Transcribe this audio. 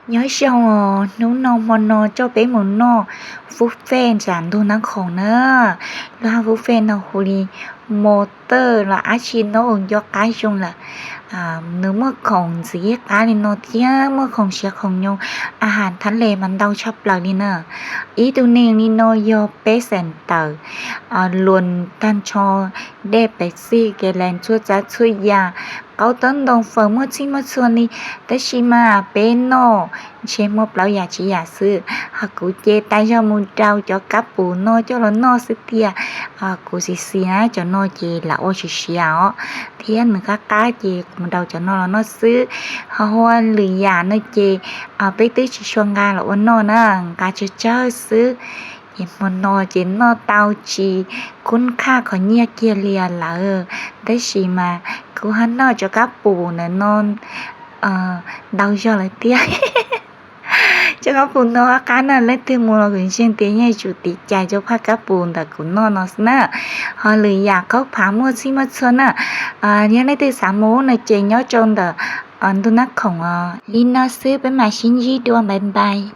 Nyob zoo os, hnub no hmo no coj peb mus noj fub fej nram ntug Nab Khoom na. Lub hab fub fej no hu li mos tawj los ab tsi no ua nco qab zoo lawm. Nws muaj khoom ntxiv qab li no thiab muaj khoom siav khoom nyoos, a has thab le mas ntau tshaj plaws li na. Ib tug neeg li no yog peb xeem tawm luas tag nrho, dej pes xij ke lees txhua tsav txhua yam, qaub tob ntoo faws muaj txhij muaj txhua li, tab sis mas peb noj ntshe muaj plaub yam tsis yam xwb. Ho kuv ces tas zog mus rau cov kab pum no coj los noj xwb tiag. Kuv xis xis na cov no ces lam ua tsis siav os, thiab nws qab qab ces kuv mus rau cov no los noj xwb. Ho hua lwm yam no ces peb twb tsis tshua nqa los ua noj na, nqa tsawg tsawg xwb. Ces hmo no ces noj tau tsis khub qhaj qhov nyiaj kiag li lawm, tab sis mas kuv ho noj cov kab pum ntawm no ntau zog lawm tiag. Cov kab pum no qab na, leej twg mus los kuv ntseeg tias yeej tsum tiv cai cov phaj kab pum ntawm kuv noj no xwb na. Ho lwm yam khaub phav muaj txhij muaj txhua na. Yog leej twg xav mus no ces nyob rau ntawm ntug Nab Khoom os. Li no xwb, peb mam sib ntsib dua, npais npais.